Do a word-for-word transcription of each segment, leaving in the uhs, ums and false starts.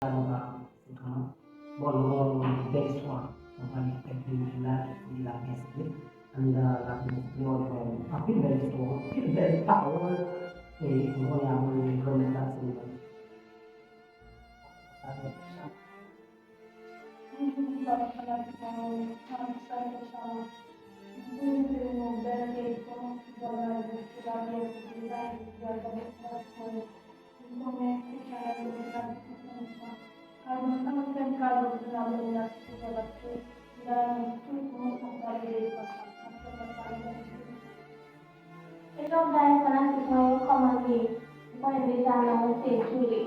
Alò, se kòman? Bon, nou gen yon bèl istwa. Nou pral fè vini la, ki se la Mèsi. Anndan la Mèsi, nou jwenn anpil bèl istwa, anpil bèl pawòl. E nou konnen a mwen, granmèt la, se Bonjou, Bib la, fanatik mwen yo, fanatik sa, Mèsi. M prezante nou yon bèl feyton ki pral lage sou lavi ak sou detay de Bib la, fanatik mwen yo. M konnen tout bagay yo deja di pou fini sa. Kado, ann fè m kado pou n abòne ak sou sa, paske m ta renmen tout moun ap gade de fwa sa. Ann fè m pale de Bib. Hello guys, fanatik mwen yo, kòman nou ye? M konnen deja non mwen se Julie.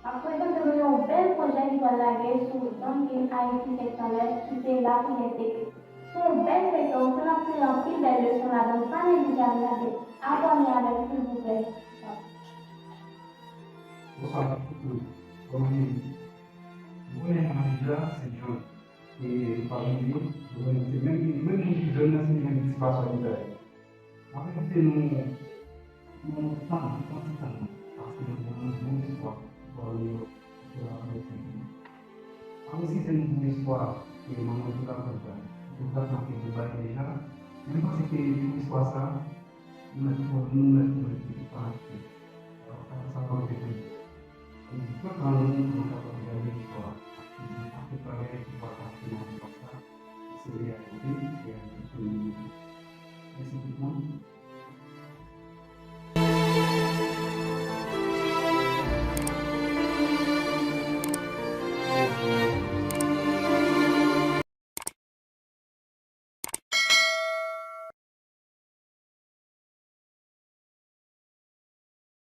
M ap prezante nou yon bèl pwojè ki pral lage sou Dunkin Haiti Section Est ki se La Prière T V. Se yon bèl feyton, ke n ap tire anpil bèl leson ladan, pa neglije al gade. Abòne avè m silvouplè. Bonswa tout moun. Kòman nou ye? Nou konnen Marie-Jean se John. E nou pa bliye, nou konnen se menm, menm moun ki John nan, se li menm ki ti paswa Lizay. M ap envite nou, nou tann, pran ti tan nou, paske nou gen yon bon istwa pou pale yo sou la Prière T V. Ann resize nou bon istwa ke manman Doula konte la. Doula t ap fè nou bay deja, men m panse ke pou istwa sa, nou mèt, nou mèt, nou mèt fanatik. Alò, sa, sa pa mete pou nou. E tout an nou, nou kapab gade istwa a. Paske gen anpil bagay ki pral pase nan istwa sa, ki se reyalite, reyalite kominite. Mèsi tout moun.